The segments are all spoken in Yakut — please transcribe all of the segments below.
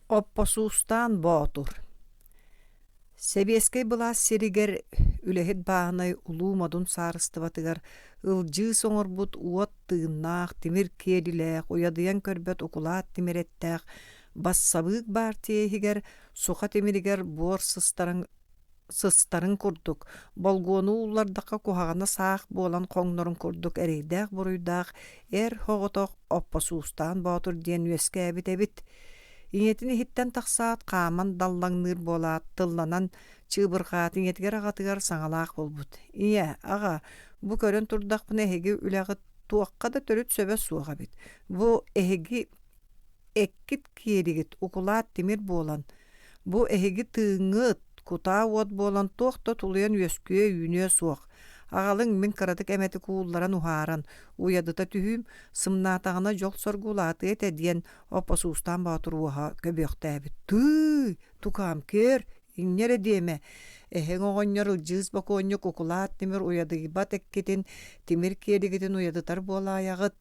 Оппосуустаан Боотур Сэбиэскэй былаас сиригэр үлэһит бааһынай улуу модун саарыстыбатыгар ылдьыыс оҥорбут уот тыыннаах, тимир киэлилээх, уйадыйан көрбөт укулаат тимир эттээх бассабыык баартыйа иһигэр суха тимиригэр буор сыстаран сыстарын курдук, болгуону ууллардахха куһаҕана саах буолан хоҥнорун курдук эрэйдээх-буруйдаах эр соҕотох Оппосуустаан Боотур диэн үөскээбит эбит. Ийэтин иһиттэн тахсаат, хааман даллаҥныыр буолаат, тылланан чыыбырҕаат ийэтигэр аҕатыгар саҥалаах буолбут: «Ийэ, аҕа, бу көрөн турдахпына эһиги үлэҕит туохха да төрүт сөбө суох эбит. Бу эһиги эккит киэригит укулаат тимир буолан, бу эһиги тыыҥҥыт, кутаа уот буолан туох да тулуйан үөскүө-үүнүө суох. Аҕалыҥ мин кыратык эмэтик уулларан уһааран, уйадыта түһүүм, сымнаатаҕына дьол-соргу улаатыа этэ диэн Оппосуустаан Боотур уоһа көбүөхтээбит. Тыый, тукаам көр, инньэ эрэ диэмэ. Эһэҥ оҕонньор Ылдьыыс бокуонньук укулаат тимир уйадыйбат эккитин, тимир киэлигитин уйадытар буолаайаҕыт,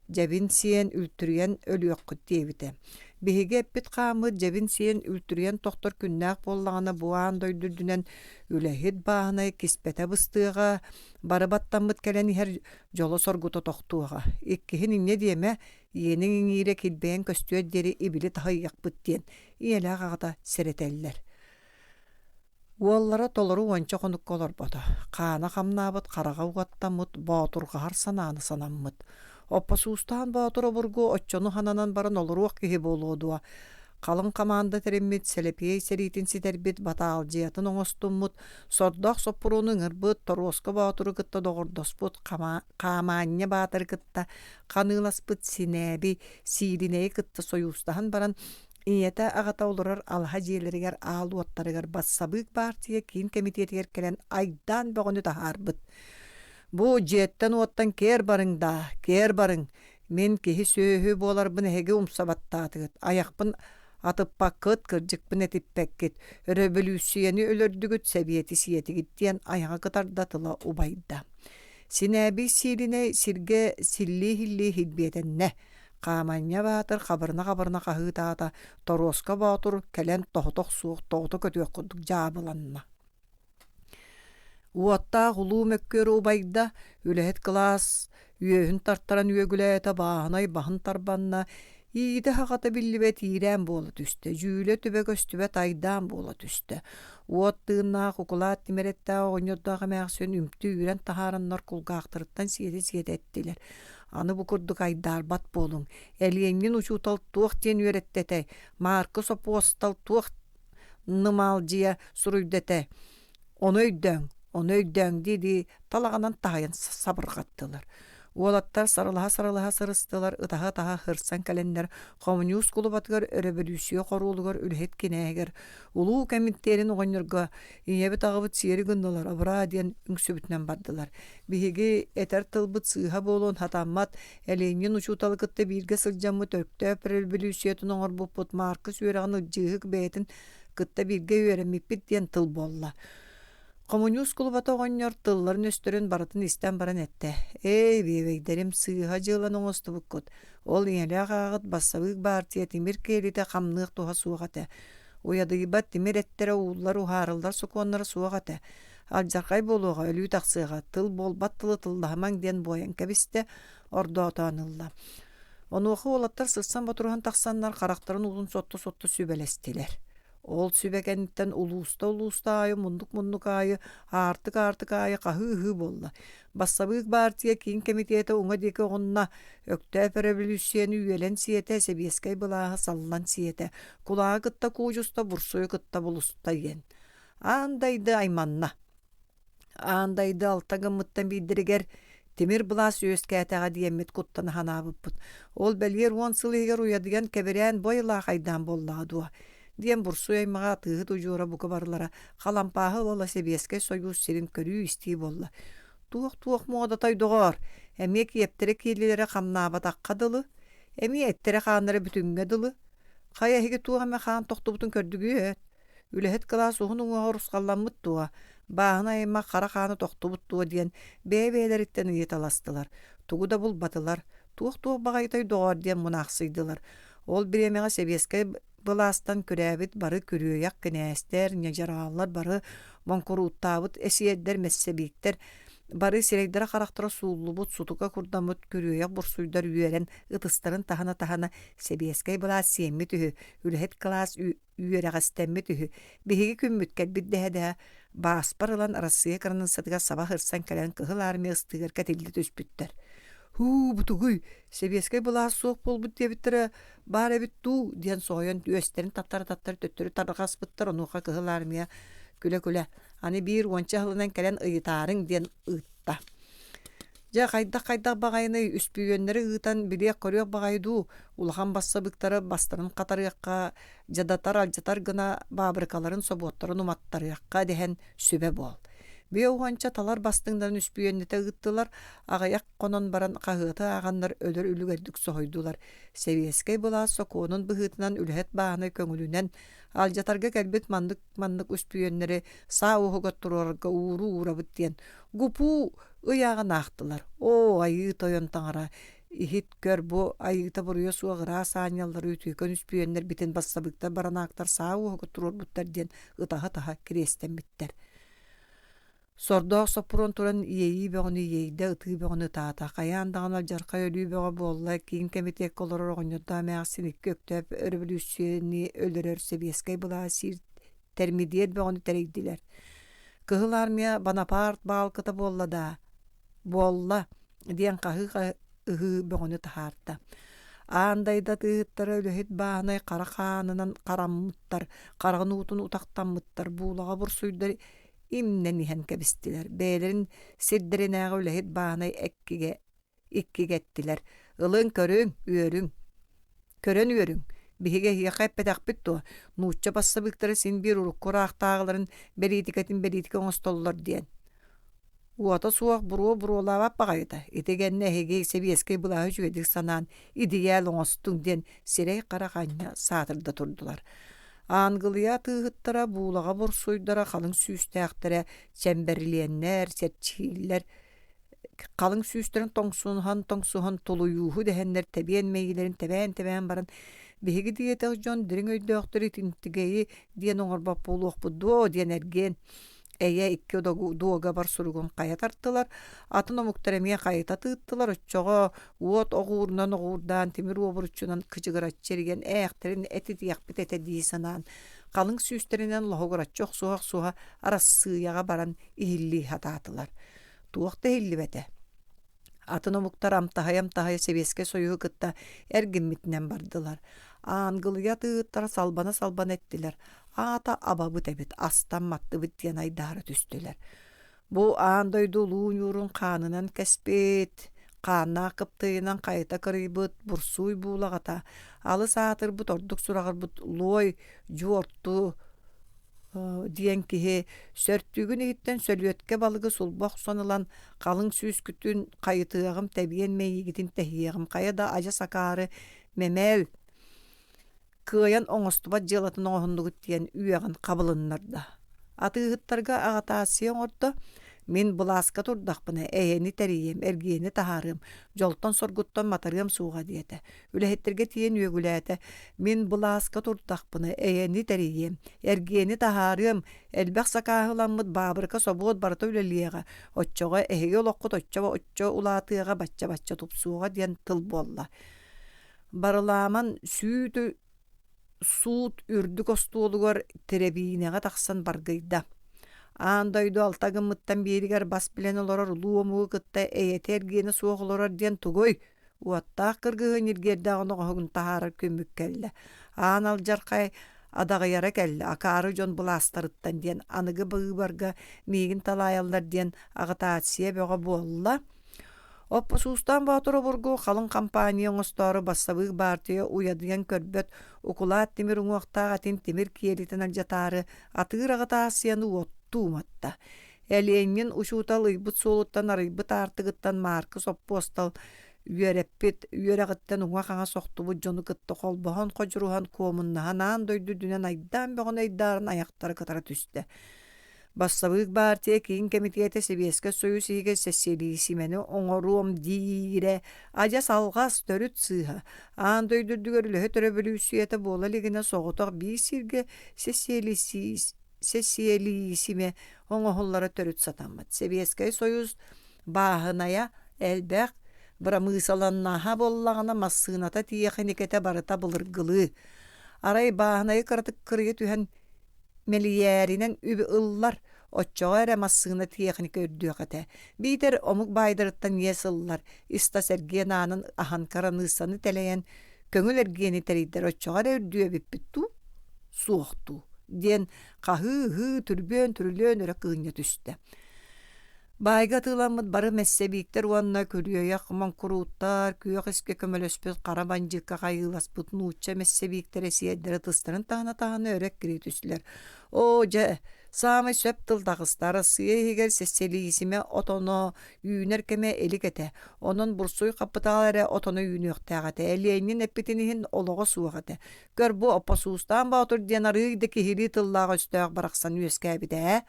дьэбин сиэн үлтүрүйэн өлүөххүт диэбитэ. Биһиги эппит-хааммыт дьэбин сиэн үлтүрүйэн тохтор күннээх буоллаҕына бу аан дойду үрдүнэн үлэһит бааһынай киспэтэ быстыаҕа, бары баттаммыт кэлэн иһэр дьоло-соргута тохтуоҕа. Иккиһин инньэ диэмэ, иэниҥ иҥиирэ килбэйэн көстүөр диэри ибили таһыйыахпыт диэн ийэлээх аҕата сэрэтэллэр. Уоллара толору уонча хонукка олорбото, хаана хамнаабыт, хараҕа угаттаммыт, боотурҕаһар санааны санаммыт. Оппосуустаан Боотур обургу оччону хананан баран олоруох киһи буолуо дуо? Халыҥ хамаанда тэриммит, сэлэпиэй сэриитин ситэрбит, батаалдьыйатын оҥостуммут, сордоох соппуруону ыҥырбыт, Торуоска Боотуру кытта доҕордоспут, Хаамаанньа Баатыры кытта ханыыласпыт Синээби Сииринэйи кытта сойуустаһан баран Ийэтэ аҕата олорор алаһа дьиэлэригэр аал уоттарыгар бассабыык баартыйа киин кэмитиэтигэр кэлэн айдаан бөҕөнү таһаарбыт. «Бу дьиэттэн-уоттан киэр барыҥ даа, киэр барыҥ! Мин киһи-сүөһү буоларбын эһиги умса баттаатыгыт, айахпын атыппаккыт, кырдьыкпын этиппэккит, өрөбөлүүссүйэни өлөрдүгүт, сэбиэти сиэтигит» диэн айаҕа кытарда тыла убайда. Синээбий сиилинэй сиргэ силлии-иһиллии иһилбиэтэннэ. Хааманньа Баатыр хабырына-хабырына хаһыытаата, Торуоска Боотур кэлэн тоһутох суох тоҕута көтүөх курдук дьаабыланна. Уоттаах улуу мөккүөр убайда, үлэһит кылаас үөһүн тартаран үөгүлээтэ, бааһынай баһын тарбанна, иитэ-аһаҕата биллибэт иирээн буола түстэ, дьүүлэ түбэ көстүбэт айдаан буола түстэ. Уот тыыннаах укулаат тимирэттээх оҕонньордоох эмээхсин үмтү үүрэн таһаараннар кулгаахтарыттан сиэтэ-сиэтэ эттилэр. Аны бу курдук айдаарбат буолуҥ. Элиэнньин учуутал туох диэн үөрэттэ этэй? Мааркыс Опуостал туох нымаалдьыйа суруйда этэ? Ону өйдөөҥ, ону өйдөөҥ дии-дии талаҕынан таһыйан сабырҕаттылар. Уолаттар сарылаһа-сарылаһа сырыстылар, ытаһа-ытаһа сырсан кэлэннэр хомуньуус кулубатыгар өрөбөлүүссүйэ хоруолугар үлэһит кинээһигэр улуу кэминтиэрин оҕонньорго ийэбит-аҕабыт сиэри гыннылар, абыраа диэн үҥсүбүтүнэн бардылар. Биһиги этэр тылбыт сыыһа буолуон сатаммат, Элиэнньин учууталы кытта бииргэ сылдьаммыт Өктөөп өрөбөлүүссүйэтин оҥорбуппут, Мааркыс үөрэҕин Ылдьыыһык бэйэтин кытта бииргэ үөрэммиппит диэн тыл буолла. Хомуньуус кулубата оҕонньор тылларын-өстөрүн барытын истэн баран эттэ: «Эй, биэбэйдэрим, сыыһа дьыаланы оҥостубуккут. Ол ийэлээх аҕаҕыт бассабыык баартыйа тимир киэлитэ хамныах туһа суох этэ. Уйадыйбат тимир эттэрэ ууллар уһаарыллар сокуоннара суох этэ. Алдьархай буолуоҕа, өлүү тахсыаҕа, тыл буолбат тылы тыллаһымаҥ диэн буойан кэбистэ, ордоотоон ылла. Онуоха уолаттар сырсан-ботуруһан тахсаннар харахтарын уутун сотто-сотто сүбэлэстилэр. Ол сүбэ кэнниттэн улууста-улууста аайы, муннук-муннук аайы, аартык-аартык аайы хаһыы-ыһыы буолла. Бассабыык баартыйа киин кэмитиэтэ уҥа диэки оҕунна, Өктөөп өрөбөлүүссүйэни үөлэн сиэтэ, сэбиэскэй былааһы саллан сиэтэ, кулааҕы кытта куудьуста, бурсуйу кытта булуста диэн. Аан дайды айманна. Аан дайды алта гыммыттан биирдэригэр тимир былаас үөскээтэҕэ диэммит куттана санаабыппыт. Ол бэлиэр уон сыл иһигэр уйадыйан кэбирээн бой ылаахайдаан буоллаҕа дуо? диэн бурсуй аймаҕа атыыһыт удьуора бука барылара халампааһы ыла-ыла Сэбиэскэй Сойуус сирин көрүү-истии буолла. Туох-туох муодатай доҕоор, эмиэ киэптэрэ киэлилэрэ хамнаабатахха дылы, эмиэ эттэрэ-хааннара бүтүҥҥэ дылы. Хайа эһиги туох эмэ хаан тохтубутун көрдүгүөт? Үлэһит кылаас уһун уҥуоҕа урусхалламмыт дуо, бааһынай аймах хара хаана тохтубут дуо диэн бэйэ-бэйэлэриттэн ыйыталастылар, тугу да булбатылар, туох-туох баҕайытай доҕоор диэн мунаахсыйдылар. Ол бириэмэҕэ сэбиэскэй былаастан күрээбит бары күрүөйэх кинээстэр, ньадьарааллар бары моҥкурууттаабыт эсиэрдэр, мэссэбииктэр бары сирэйдэрэ-харахтара сууллубут, сутука курдаммыт күрүөйэх бурсуйдар үөрэн ытыстарын таһына-таһына сэбиэскэй былаас сиэммит үһү, үлэһит кылаас үөрэҕэстэммит үһү, биһиги күммүт кэлбит дэһэ-дэһэ бааспар ылан Арассыыйа кыраныыссатыгар саба сырсан кэлэн Кыһыл Армия ыстыыгар кэтиллэ түспүттэр. «Һуу, бутугуй, сэбиэскэй былаас суох буолбут диэбиттэрэ баар эбит дуу» диэн соһуйан үөстэрин таттара-таттара төттөрү тарҕаспыттар, онуоха Кыһыл Армия күлэ-күлэ «Аны биир уонча сылынан кэлэн ыйытаарыҥ» диэн ыытта. Дьэ, хайдах-хайдах баҕайыный үспүйүөннэри ыытан билиэх-көрүөх баҕайы дуу, улахан бассабыыктары бастарын хатарыахха, дьадатар-алдьатар гына баабырыкаларын, собуоттарын уматтарыахха дэһэн сүбэ буол. Биэ уонча талар бастыҥнарын үспүйүөннэтэ ыыттылар, аҕыйах хонон баран хаһыаты ааҕаннар өлөр үлүгэрдик соһуйдулар. Сэбиэскэй былаас сокуонун быһыытынан үлэһит бааһынай көҥүлүнэн алдьатарга кэлбит маннык-маннык үспүйүөннэри саа уоһугар туруорарга ууруу уурабыт диэн гупуу ыйааҕын аахтылар. Оо, айыы тойон таҥара, иһит көр бу айыыта-буруйа суох ыраас аанньаллары үтүөкэн үспүйүөннэрбитин бассабыыктар баранаактар саа уоһугар туруорбуттар диэн ытаһа-ытаһа кириэстэммиттэр. Сордоох Соппуруон туран иэйии бөҕөнү иэйдэ, ытыы бөҕөнү ытаата. Хайаан даҕаны алдьархай өлүү бөҕө буолла, киин кэмитиэккэ олорор оҕонньордоох эмээхсин икки Өктөөп өрөбөлүүссүйэни өлөрөр сэбиэскэй былаас сиир тэрмидиэр бөҕөнү тэрийдилэр. Кыһыл Армия Бонапарт баалкыта буолла даа? Буолла, диэн хаһыы ыһыы бөҕөнү таһаарда. Аан дайда атыыһыттара үлэһит бааһынай хара хаанынан хараммыттар, хараҕын уутун утахтаммыттар, буулаҕа бурсуйдар имнэн иһэн кэбистилэр. Бэйэлэрин сирдэринээҕи үлэһит бааһынай эккигэ иккигэ эттилэр: «Ылыҥ, көрүҥ, үөрүҥ, көрөн үөрүҥ, биһиги эһиэхэ эппэтэхпит дуо, нуучча бассабыыктара син биир урукку ыраахтааҕыларын бэлиитикэтин бэлиитикэ оҥостоллор диэн. Уота суох буруо буруолаабат баҕайыта, ити гэннэ эһиги сэбиэскэй былааһы үчүгэйдик санаан идийээл оҥостуҥ» диэн сирэй-харах анньа саатырда турдулар. Аангылыйа атыыһыттара, буулаҕа бурсуйдара, халыҥ сүүстээхтэрэ, чэмбэрлиэннэр, чэрчииллэр халыҥ сүүстэрин тоҥсуһан-тоҥсуһан тулуйууһу дэһэннэр тэбиэн мэйиилэрин тэбээн-тэбээн баран биһиги диэтэх дьон дириҥ өйдөөхтөр итинтигэйи диэн оҥорбот буолуохпут дуо диэн эргиэн эйэ икки дуогабар суругун хайа тартылар, атын омуктар эмиэ хайыта тыыттылар, оччоҕо уот оҕуурунан оҕуурдаан тимир уобуруччунан кычыгыраччы эрийэн ээхтэрин этитиэхпит этэ дии санаан халыҥ сүүстэринэн лоһугураччы охсуһа-охсуһа Арассыыйаҕа баран иһиллии сатаатылар. Туох да иһиллибэтэ. Атын омуктар амтаһыйа-амтаһыйа Сэбиэскэй Сойууһу кытта эргиммитинэн бардылар. Аангылыйа атыыһыттара салбана-салбана эттилэр: «Аата абабыт эбит, астан маттыбыт» диэн айдаара түстүлэр. Бу аан дойду улуу ньуурун хаанынан кэспит, хааннаах кыптыйынан хайыта кырыйбыт бурсууй буулаҕата, алыс аатырбыт ордук сураҕырбыт луой дьуорту диэн киһи сөртүүгүн иһиттэн сөлүөткэ балыгы сулба охсон ылан халыҥ сүүскүтүн хайытыаҕым тэбиэн мэйиигитин тэһиэҕим хайа да адьас акаары мэмээл кыайан оҥостубат дьыалатын оҥоһуннугут диэн үөҕэн хабылыннарда атыыһыттарга аҕытаассыйа оҥордо мин былааска турдахпына эйэни тэрийиэм эргиэни таһаарыам дьолтон-соргуттан матарыам суоҕа диэтэ Үлэһиттэргэ тиийэн үөгүлээтэ: «Мин былааска турдахпына, эйэни тэрийиэм, эргиэни таһаарыам, элбэх сакааһы ыламмыт баабырыка собуот барыта үлэлиэҕэ, оччоҕо эһиги олоххут оччо-оччо улаатыаҕа, бачча-бачча тупсуоҕа» диэн тыл буолла. Барылааман сүүт суут үрдүк остуолугар тэрэбиинэҕэ тахсан баргыйда. Аан дойду алта гыммыттан бииригэр бас билэн олорор улуу омугу кытта эйэтэ-эргиэнэ суох олорор диэн тугуй? Уоттаах кыргыһыы ньиргиэрдээх оноҕоһун таһаарар күммүт кэллэ. Аан алдьархай адаҕыйара кэллэ, акаары дьон былаастарыттан диэн аныгы быыбарга миигин талаайаллар диэн аҕытаассыйа бөҕө буолла. Оппосуустаан Боотур обургу халыҥ хампааньа оҥостоору бассабыык баартыйа уйадыйан көрбөт укулаат тимир уҥуохтаах этин тимир киэлитин алдьатаары атыыр аҕытаассыйаны уоттуу уматта. Элиэнньин учуутал ыйбыт суолуттан арыйбыт аартыгыттан Мааркы соппуостал үөрэппит үөрэҕиттэн уҥа-хаҥас охтубут дьону кытта холбоһон ходьуруһан куомуннаһан аан дойду үрдүнэн айдаан бөҕөнү айдааран айахтара кытара түстэ. Бассабыык баартыйа киин кэмитиэтэ Сэбиэскэй Сойуус иһигэр сэссиэлиисимэни оҥоруом диирэ адьас алҕас, төрүт сыыһа. Аан дойду үрдүгэр үлэһит өрөбөлүүссүйэтэ буола илигинэ соҕотох биир сиргэ сэссиэлиисимэ оҥоһуллара төрүт сатаммат. Сэбиэскэй Сойуус бааһынайа элбэх, бырамыысаланнаһа буоллаҕына массыыната тиэхиникэтэ барыта былыргылыы. Арай бааһынайы кыратык кырыйа түһэн мэлийээринэн үбү ыллар, оччоҕо эрэ массыына тиэхиникэ үрдүөх этэ. Биитэр омук баайдарыттан иэс ыллар, ис-тас эргиэн аанын аһан кыраныыссаны тэлэйэн көҥүл эргиэни тэрийдэр оччоҕо эрэ үрдүө эбиппит дуу, суох дуу диэн хаһыы-ыһыы, түрбүөн-түрүлүөн өрө кыынньа түстэ. Баайга атыыламмыт бары мэссэбииктэр уонна күрүөйэх моҥкурууттар, күөх искэ көмөлөспүт хара бандьыыкка хайыыласпыт нуучча мэссэбииктэрэ сиэрдэрэ тыстарын таһына-таһына өрө эккирии түстүлэр. Оо, дьэ, саамай сөп тыл таҕыста. Арассыыйа иһигэр сэссэлиисимэ отоно үүнэр кэмэ илик этэ. Онон бурсуй хапытаал эрэ отоно үүнүөхтээх этэ. Ленин эппитин иһин олоҕо суох этэ. Көр, бу Оппосуустаан Боотур диэн арыый да киһилии тыллаах-өстөөх барахсан үөскээбитэ ээ.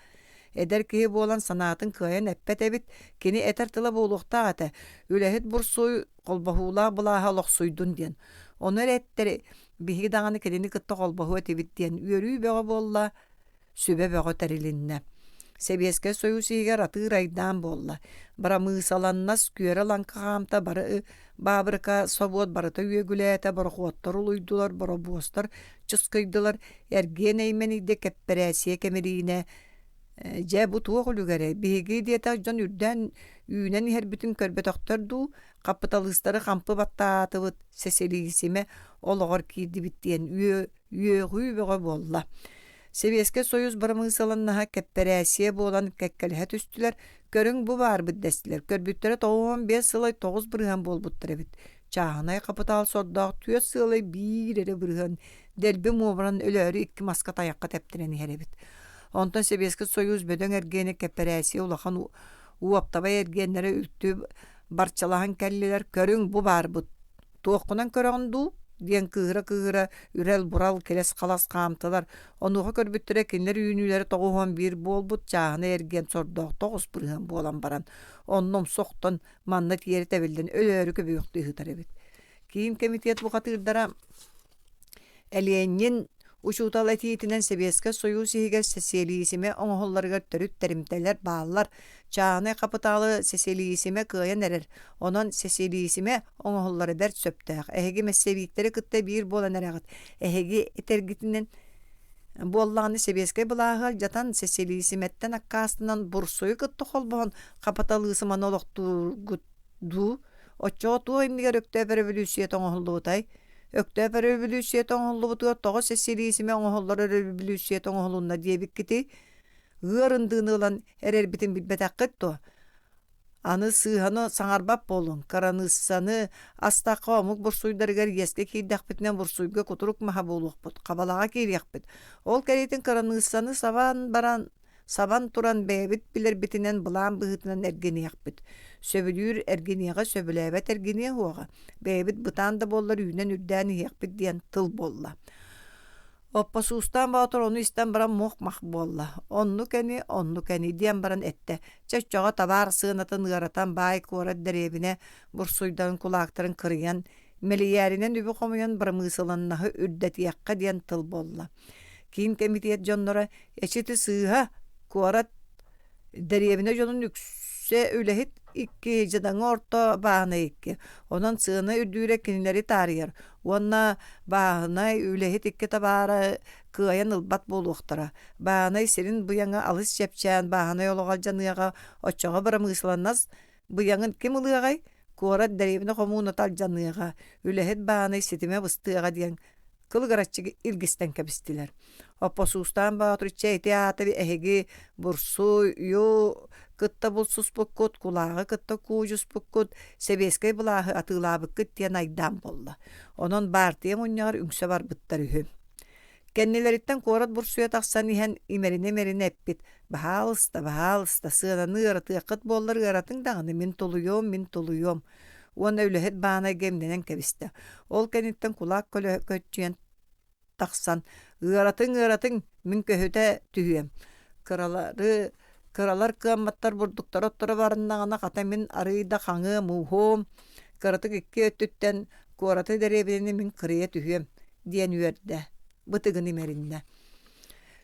Эдэр киһи буолан санаатын кыайан эппэт эбит, кини этэр тыла буолуохтаах этэ, үлэһит бурсуй холбоһуулаах былааһа олохсуйдун диэн. Ону эрэ эттэр биһиги даҕаны кинини кытта холбоһуо этибит диэн үөрүү бөҕө буолла, сүбэ бөҕө тэрилиннэ. Сэбиэскэй Сойуус иһигэр атыыр айдаан буолла. Бырамыысаланнас күөрэ-лаҥкы хаамта бары баабырыка, собуот барыта үөгүлээтэ, борохуоттар улуйдулар, боробуостар чыскыйдылар, эргиэн эймэнийдэ кэппэрээссийэ кэмириинэ дьэ бу туох үлүгэрэй биһиги диэтэх дьон үрдээн үүнэн иһэрбитин көрбөтөхтөр дуу хапыталыыстары хампы баттаатыбыт сэсэлиисимэ олоҕор киирдибит диэн үөҕүү бөҕө буолла Сэбиэскэй Сойуус бырамыысыланнаһа кэппэрээссийэ буолан кэккэлэһэ түстүлэр, көрүҥ бу баарбыт дэстилэр. Көрбүттэрэ 95 сылай 9% буолбуттар эбит. Чааһынай хапытаал сордоох түөрт сыалай биир эрэ бырыһыан дэлби муомуран өлөөрү икки маска тайахха тэптэрэн иһэр эбит. Онтон Сэбиэскэй Сойуус бөдөҥ эргиэнэ кэппэрээссийэ улахан уоптабай эргиэннэрэ үлтү барчалаһан кэллилэр, көрүҥ бу баарбыт Туоххунан көрөҕүн дуу? диэн кыыһыра-кыыһыра үрэл-бурал, килэс-халас хаамтылар. Онуоха көрбүттэрэ кинилэр үүнүүлэрэ 91 буолбут чааһынай эргиэн сордоох 9% буолан баран, онно умса охтон, манна тиэрэ тэбиллэн өлөөрү көбүөхтүү сытар эбит. Киин кэмитиэт бухатыырдара Элиэнньин учуутал этиитинэн Сэбиэскэй Сойуус иһигэр сэсиэлиисимэ оҥоһулларыгар төрүт тэримтэлэр бааллар. Чааһынай хапытаалы сэсиэлиисимэ кыайан эрэр, онон сэсиэлиисимэ оҥоһуллара бэрт сөптөөх. Эһиги мэссэбииктэри кытта биир буолан эрэҕит. Эһиги этэргитинэн буоллаҕына сэбиэскэй былааһы алдьатан, сэсиэлиисимэттэн аккаастанан бурсуйу кытта холбоһон хапыталыысыманы олохтуургут дуу? Оччоҕо туох иннигэр Өктөөп өрөбөлүүссүйэтэ оҥоһуллубутай? Өктөөп өрөбөлүүссүйэтэ оҥоһуллубутугар тоҕо сэссилиисимэ оҥоһуллар өрөбөлүүссүйэтэ оҥоһулунна диэбиккитий? Ыар ындыыны ылан эрэрбитин билбэтэххит дуо? Аны сыыһаны саҥарбат буолуҥ, кыраныыссаны астахха омук бурсуйдарыгар иэскэ киирдэхпитинэ бурсуйга кутурук маһа буолуохпут, хабалаҕа киириэхпит. Ол кэриэтин кыраныыссаны сабан баран сабан туран бэйэбит билэрбитинэн былаан быһыытынан эргиниэхпит. Сөбүлүүр эргиниэҕэ, сөбүлээбэт эргиниэ суоҕа. Бэйэбит бытаан да буоллар үүнэн үрдээн иһиэхпит диэн тыл буолла. Оппосуустаан Боотур ону истэн баран мух-мах буолла. Оннук ини, оннук ини диэн баран эттэ. Чэ оччоҕо табаар сыанатын ыаратан баай куорат дэриэбинэ бурсуйдарын кулаактарын кырыйан, мэлийээринэн үбү хомуйан бырамыысыланнаһы үрдэтиэххэ диэн тыл буолла. Киин кэмитиэт дьонноро эчи ити сыыһа, куорат дэриэбинэ дьонун үксэ үлэһит икки, дьадаҥы орто бааһынай икки. Онон сыана үрдүүрэ кинилэри таарыйар уонна бааһынай үлэһит икки табаары кыайан ылбат буолуохтара. Бааһынай сирин быйаҥа алыс чэпчээн бааһынай олоҕо алдьаныаҕа, оччоҕо бырамыысыланнас быйаҥын ким ылыаҕай? Куорат дэриэбинэ хомууната алдьаныаҕа, үлэһит бааһынай ситимэ быстыаҕа диэн кылыгыраччы илгистэн кэбистилэр. Оппосуустаан Боотур чэ ити аата эһиги бурсуйу кытта булсуспуккут, кулааҕы кытта куудьуспуккут, сэбиэскэй былааһы атыылаабыккыт диэн айдаан буолла. Онон баартыйа мунньаҕар үҥсэ барбыттар үһү. Кэннилэриттэн куорат бурсуйа тахсан иһэн имэринэ-имэринэ эппит: «Баһаалыста, баһаалыста, сыананы ыаратыаххыт буоллар ыаратыҥ даҕаны, мин тулуйуом, мин тулуйуом» уонна үлэһит баанайга имнэнэн кэбистэ. Ол кэнниттэн кулаак көччүйэн тахсан «Ыаратыҥ, ыаратыҥ, мин көһүтэ түһүөм. Кыралары кыралар кыамматтар бурдуктара отторо барыннаҕына хата мин арыый да хаҥыам, ууһуом, кыратык икки өттүттэн куораты дэриэбинэни мин кырыйа түһүөм диэн үөрдэ, бытыгын имэриннэ.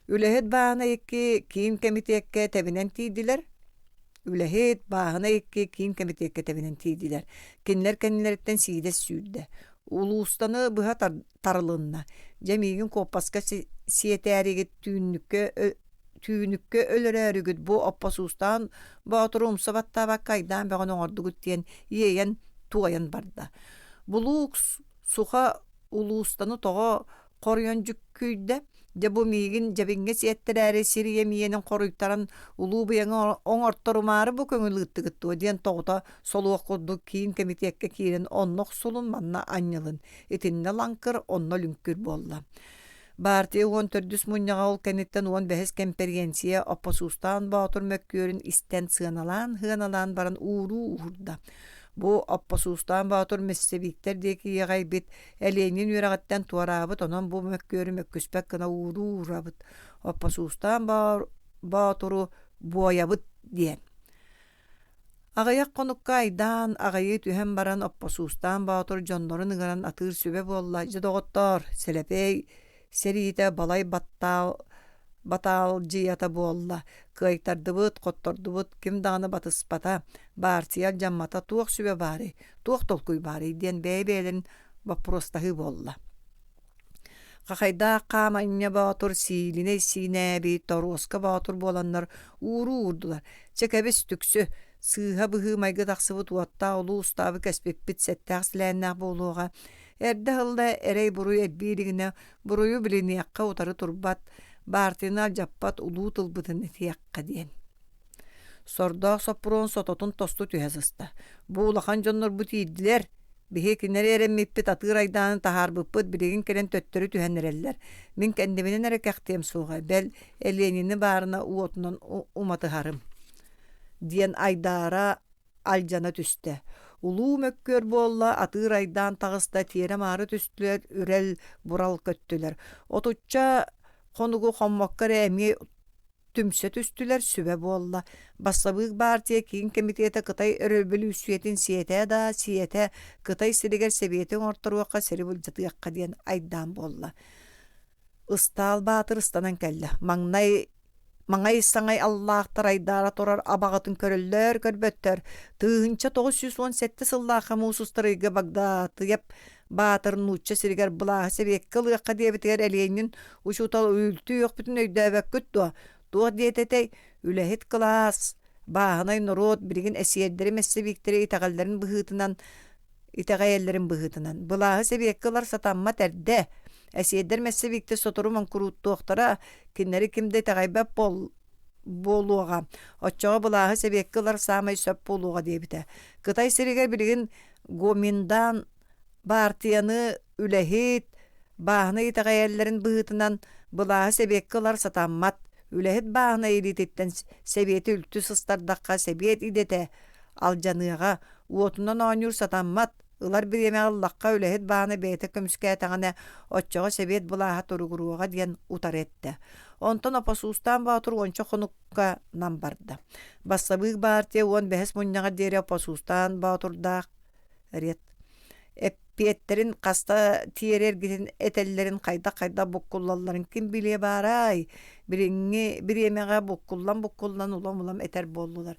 Үлэһит баана икки киин кэмитиэккэ тэбинэн тиийдилэр. Үлэһит бааһына икки киин кэмитиэккэ тэбинэн тиийдилэр. Кинилэр кэннилэриттэн сиидэс сүүрдэ. Улуустаны быһа тарылынна. Дьэ миигин куоппаска сиэтээригит түүннүккэ түүнүккэ өлөрөөрүгүт бу оппосуустаан боотуру умса баттаабакка айдаан бөҕөнү оҥордугут диэн иэйэн туойан барда. Булуук суха улуустаны тоҕо хоруйан дьүккүйдэ. Дьэ бу миигин дьэбиҥҥэ сиэттэрээри сир ийэм иэнин хоруйтаран улуу быйаҥы оҥорторумаары бу көҥүл ыыттыгыт дуо диэн тоҕута солуох курдук киин кэмитиэккэ киирэн онно охсулун манна анньылын итиннэ лаҥкыр онно лүҥкүр буолла. Баартыйа 14-үс мунньаҕа ол кэнниттэн 15-ис кэмпэриэнсийэ Оппосуустаан Боотур мөккүөрүн истэн сыаналаан-сыаналаан баран ууруу уурда. Бу Оппосуустаан Боотур мессевиктэр диэки иэҕэйбит Элиэнньин үөрэҕиттэн туораабыт, онон бу мөккүөрү мөккүспэт гына ууруу уурабыт. Оппосуустаан Боотуру буойабыт диэн. Аҕыйах хонукка айдаан, аҕыйыы түһэн баран Оппосуустаан Боотур дьоннорун ыҥыран атыыр сүбэ буолла: «Дьэ, доҕоттоор, Сэлэпиэй сэриитэ балай баттаал батаалдьыйата буолла, кыайтардыбыт, хоттордубут, ким даҕаны батыспата, баартыйа алдьаммата, туох сүбэ баарый, туох толкуй баарый?» диэн бэйэ-бэйэлэрин боппуруостаһыы буолла. Хахайдаах Хааманньа Боотур сиилинэй сиинээби Торуоска Боотур буоланнар ууруу уурдулар: «Чэ кэбис, түксү, сыыһа быһыы-майгы тахсыбыт уоттаах улуу устаабы кэспиппит сэттээх силээннээх буолуоҕа. Эрдэ ыһылла эрэй-буруй элбии илигинэ буруйу билиниэххэ утары турбат, баартыйаны алдьаппат улуу тылбытын этиэххэ» диэн. Сордоох Соппуруон сототун тосту түһэ сыста. «Бу улахан дьоннорбут иирдилэр, биһи кинилэри эрэммиппит атыыр айдааны таһаарбыппыт билигин кэлэн төттөрү түһэн эрэллэр. Мин кэннибинэн эрэ кэхтиэм суоҕа, бэл, Элиэнини баарына уотунан уматыһарым» диэн айдаара алдьана түстэ. Улуу мөккүөр буолла, атыыр айдаан таҕыста, тиэрэ-маары түстүлэр, үрэл, бурал көттүлэр. Отучча хонугу хоммокко эрэ эмиэ түмсэ түстүлэр, сүбэ буолла. Бассабыык баартыйа киин кэмитиэтэ Кытай өрөбөлүүссүйэтин сиэтэ да сиэтэ, Кытай сиригэр сэбиэти оҥорторуохха, сири былдьатыахха диэн айдаан буолла. Ыстаал Баатыр ыстанан кэллэ. Маҥнай маҥай саҥай аллаахтар айдаара турар абаҕатын көрөллөр-көрбөттөр. 1917 сыллаахха муус устар ыйга Багдаатыйап Баатыр нуучча сиригэр былааһы сэбиэккэ ылыахха диэбитигэр Элиэнньин учуутал үлтү үөхпүтүн өйдөөбөккүт дуо? Туох диэтэтэй? Үлэһит кылаас, бааһынай норуот билигин эсиэрдэри мэссэбииктэри итэҕэллэрин быһыытынан итэҕэйэллэрин быһыытынан былааһы сэбиэккэ ылар сатаммат эрдэ. Эсиэрдэр мэссэбииктэр сотору моҥкурууттуохтара, кинилэри ким да итэҕэйбэт буол буолуоҕа. Оччоҕо былааһы сэбиэккэ ылар саамай сөп буолуоҕа диэбитэ. Кытай сиригэр билигин Гоминдан баартыйаны үлэһит, бааһынай итэҕэйэллэрин быһыытынан былааһы сэбиэккэ ылар сатаммат. Үлэһит бааһынай илиититтэн сэбиэти үлтү сыстардахха сэбиэт идэтэ алдьаныаҕа, уотунан оонньуур сатаммат. Ылар бириэмэҕэ ыллахха үлэһит бааны бэйэтэ көмүскээтэҕинэ, оччоҕо сэбиэт былааһа туругуруоҕа диэн утары эттэ. Онтон Опосуустаан Боотур уонча хонук нам барда. Бассабыык баартыйа 15-ис мунньаҕар диэри Опосуустаан Боотурдаах ред. Эппиэттэрин хаста тиэрэ эргитин этэллэрин хайдах-хайдах буккуллалларын ким билиэ баарай? Билиҥҥи бириэмэҕэ буккуллан-буккуллан улам-улам этэр буоллулар.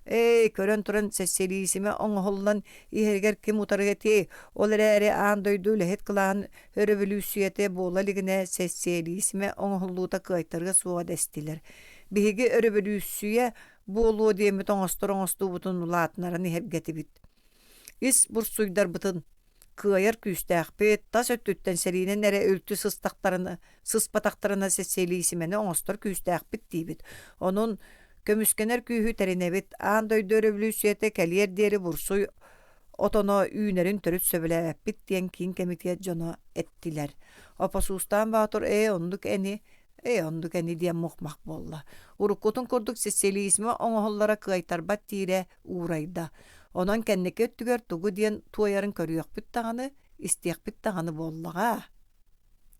Эй, көрөн туран сэссэлиисимэ оҥоһуллан иһэригэр ким утары этиэй? Ол эрээри аан дойду үлэһит кылааһын өрөбөлүүссүйэтэ буола илигинэ сэссийэлиисимэ оҥоһуллуута кыайтарыа суоҕа дэстилэр. Биһиги өрөбөлүүссүйэ буолуо диэммит оҥостор оҥостуубутун улаатыннаран иһэргэтибит. Ис бурсуйдарбытын кыайар күүстээхпит, тас өттүттэн сэриинэн эрэ үлтү сыстахтарына, сыспатахтарына сэссийэлиисимэни оҥостор күүстээхпит диибит. Онон көмүскэнэр күүһү тэринэбит. Аан дойду өрөбөлүүссүйэтэ кэлиэр диэри бурсуй отоно үүнэрин төрүт сөбүлээбэппит диэн киин кэмитиэт дьоно эттилэр. Опосуустаан Боотур ээ оннук эни, ээ оннук эни диэн мух-мах буолла. Уруккутун курдук социализмы оҥоһуллара кыайтарбат диирэ уурайда. Онон кэнники өттүгэр тугу диэн туойарын көрүөхпүт даҕаны, истиэхпит даҕаны буоллаҕа.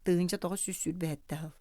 1927 сыл.